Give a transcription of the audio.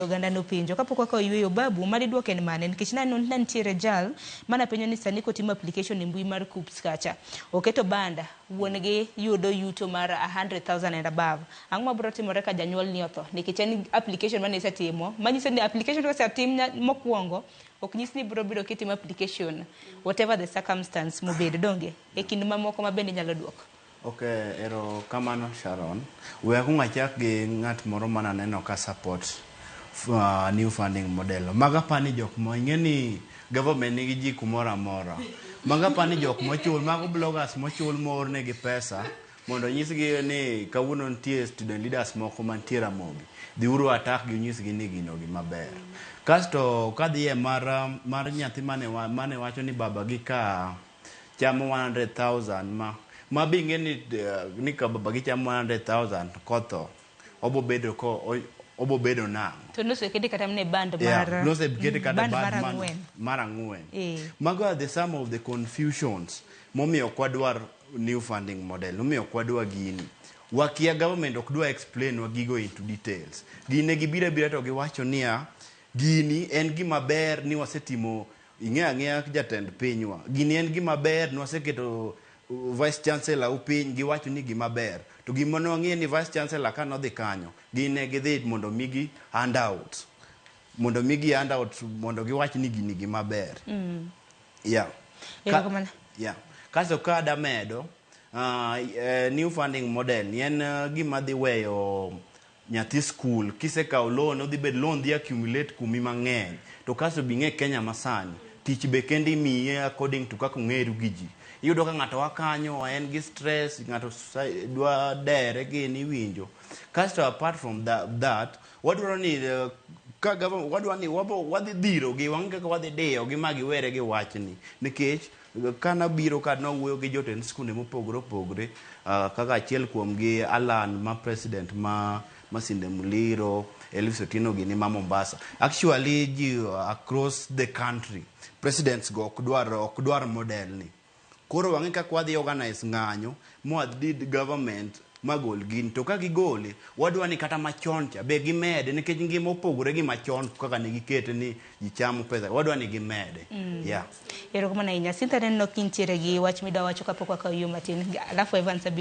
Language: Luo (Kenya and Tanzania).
Oganda nopenjo kapok wakawo yueyo babu madi duok en mane nikech naneno ni nitiere jal mana penjo ni sani kotimo application e mbui mar KUCCPS kacha oketo banda wuon gi yudo yuto mar 100,000 and above. Ang'o mabiro timore ka janyuol ni otho? Nikech en application mane isetimo manyiso ni application kosetim mokwongo ok nyis ni ibiro biro kitimo application whatever the circumstance mobedo donge e kind mamoko ma bende inyalo duoko. Ok, ero kamano Sharon. We akwong achak gi ng'at moro mane aneno ka support new funding model. Mago apani jok ma ing'e ni government nigi ji kumoro amora. Mago apani jok mochul, mago bloggers mochul moornegi pesa mondo onyisgi ni kawuono nitie student leaders moko mantie Ramogi. Dhiuru attack gi unyisgi ni gino gima ber. Kasto kadhi e mar nyathi mane wacho ni baba gi ka chamo 100,000 ma be ing'e ni ka baba gi chamo 100,000 kotho obo bedo ko obo bedo nang'o? To nosekete kata mana e band mar nosekete kata band band mar 4. Mar 4. Mago are the some of the confusions momiyo ok wadwar new funding model, momiyo ok wadwar gini. Wakia government ok dwa explain wa gigo into details. Gini gibiro abira to giwacho niya, gini en gima ber ni wasetimo. Ing'eyo ang'eya jatend pinywa. Gini en gima ber ni waseketo vice chancellor u piny giwacho ni gima ber. To gima ne wang'eyo ni vice chancellor ka nodhi kanyo, gin ne gidhi mondo migi handout. Mondo migi handout mondo giwach ni gini gima ber. Yeah. Erokamano. Yeah. Kasto ka damedo, new funding model ni en gima dhi weyo nyathi skul kisekawo loan odhi bet loan dhi accumulate kumi mang'eny to kasto bi ng'e Kenya masani tich be kende imiye according to kaka ong'eru gi ji. Iyudo ka ng'ato a kanyo en gi stress, ng'ato dwa dere gini iwinjo. Kasto apart from that wadwaro ni ka government wadwa ni wabo wadhi dhiro gi wang'e kaka wadhi diyo gi ma giwere gi wachni nikech kana biro ka nawuoyo gi jotend skunde mopogore opogore kaka achiel kuom gi Alan ma president ma Masinde Muliro, Elvis Otieno gini ma Mombasa. Actually ji across the country presidents go ok dwar model ni. Koro wang'e kaka wadhi organize ng'anyo mwadhi government magol gini to ka gigole wadwa ni kata machon cha be gimede nikech ngima opogore gi machon kaka ne gikete ni ji chamo pesa wadwa ni gimede. Yeah. Erokamano ahinya. Cynthia, aneno kintiere gi wach midwa wacho kapok wakawo yo matin. Alafu Evans abiro.